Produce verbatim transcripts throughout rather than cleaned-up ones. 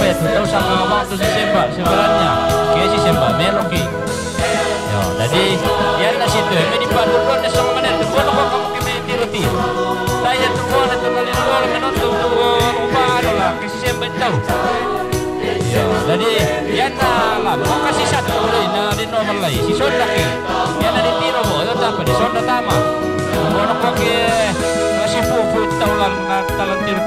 Itu tau sama abang tu si Semba, sebenarnya. Oke, si Semba, meloki. Yo, jadi, yan na situ, me di padudon na sama mana tu, bono ko kamu kime tiro-tiro. Saya tu, bono tu, nalilolo, menonton tu, ubah, no lah, ke si Semba tau. Yo, jadi, yan na lah, bukan si satu, na di nomor lai, si Sonda ki. Yan na di tiro, bo, yo, tapa, di Sonda tama. Bono ko ke, na si Pupu, tau lang, na talang tiro.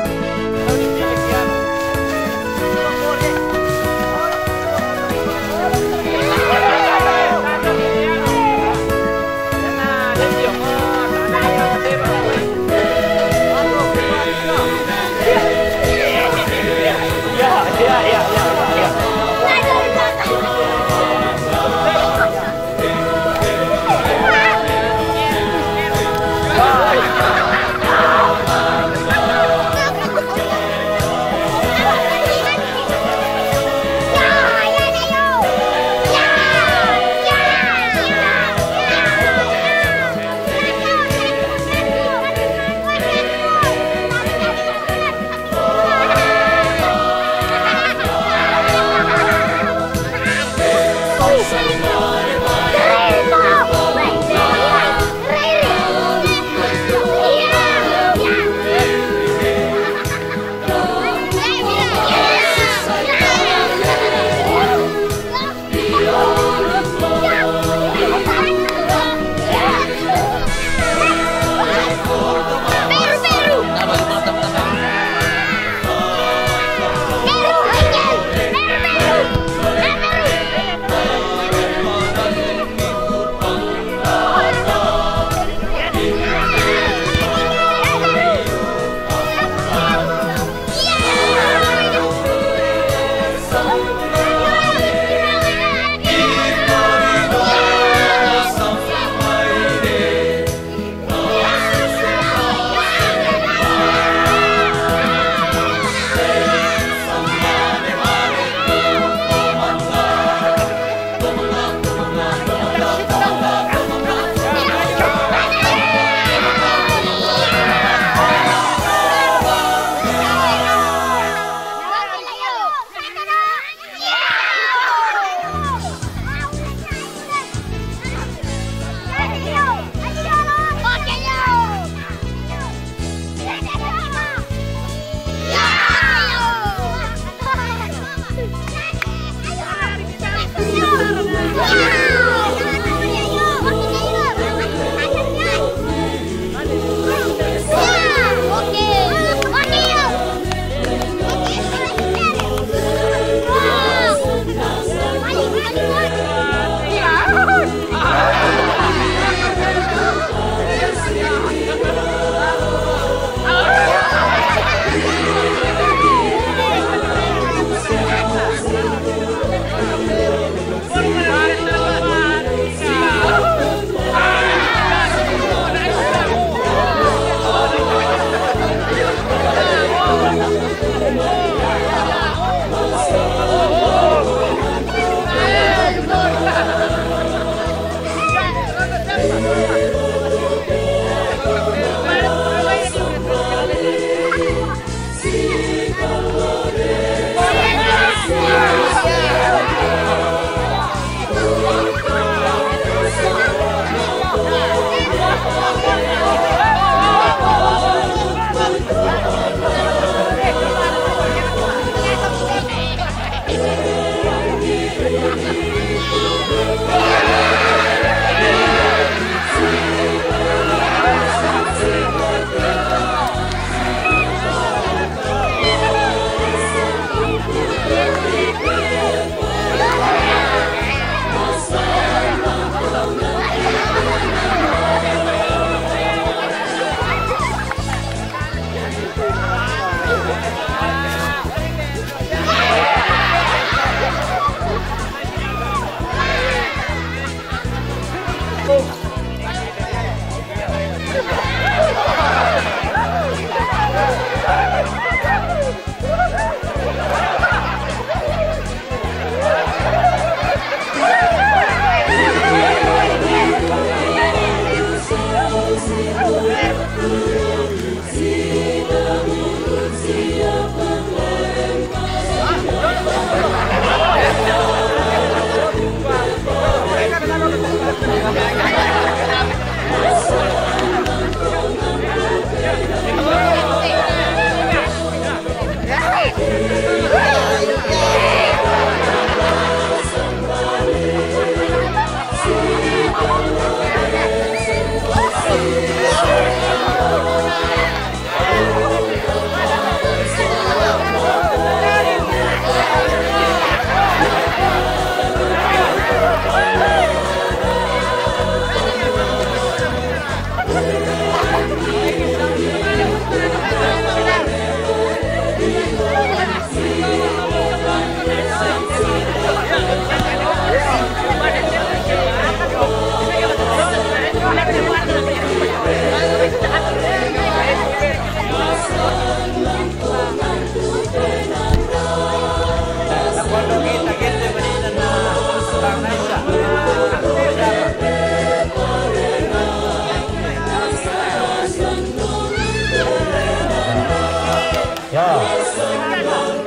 Ya.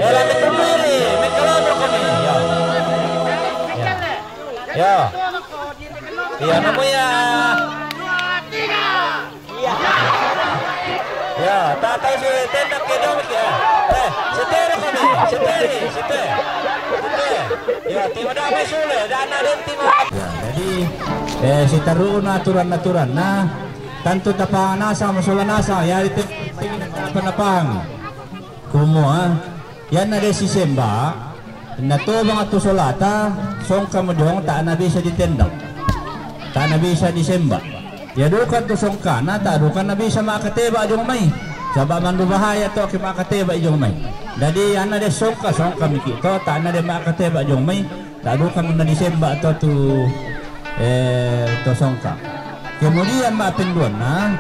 Eh, la mete mili, mete la mete mili. Ya. Ya. Ya. Iya, namu ya. Ya, tak tahu si tenda ke dong ya. Eh, setere kami, setere, setere. Setere. Ya, tiba dah masuk le, dah nak ada tiba. Ya, jadi, eh, si taru na aturan-aturan. Nah, tantu tapang nasa, masalah nasa, ya, itu, itu, apa, napang. Kumua, yan na de si Semba, na tobang tu solata, songka mo jong, ta na bisa ditendang. Ta na bisa disemba. Ya dukan tu songkana, ta dukan na bisa makateba jong mai. Sabab mandu bahaya to ki makateba jong mai. Jadi yan na de songka, songka miki to, ta na de makateba jong mai. Ta dukan na disemba to tu, eh, to songka. Kemudian ma penduan na,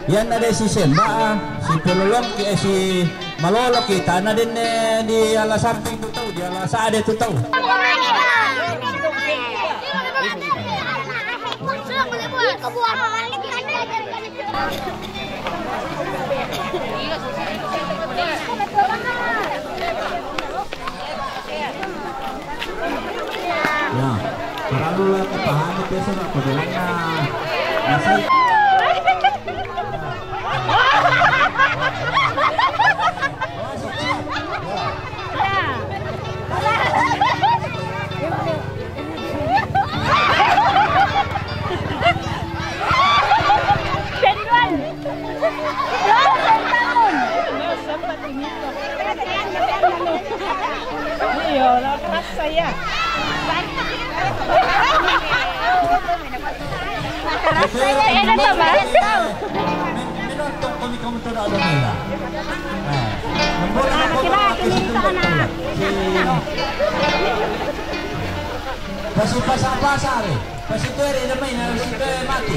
yan na de si Semba, si pelolong ki, eh, si malolo ki, ta na de ne di ala samping tu tau, di ala sade tu tau. Ya, terlalu lah kepahami biasa nak pedulang na. Masih. Iyo, la pasa ya. Ano to, ma? Kasi pasa-pasa rin. Kasi tuweri na may na si Kuya Mati.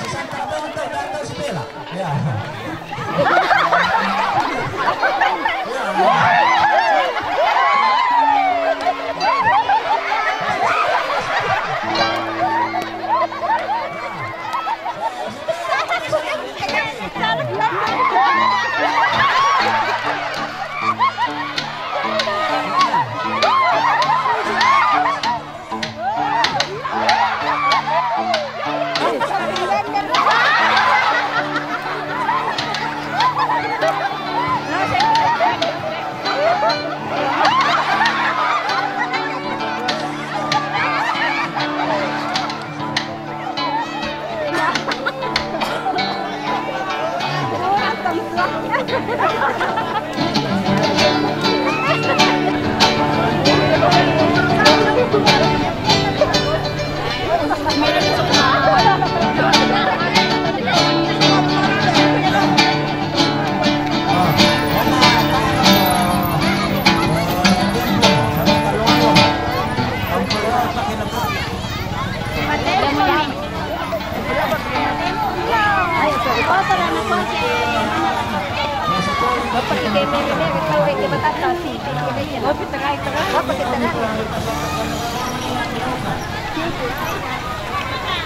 Si Santa Fe, si Bella. Ya.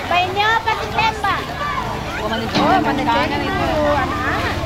Bainyo, pati tembak. Oh, mana itu anak-anak.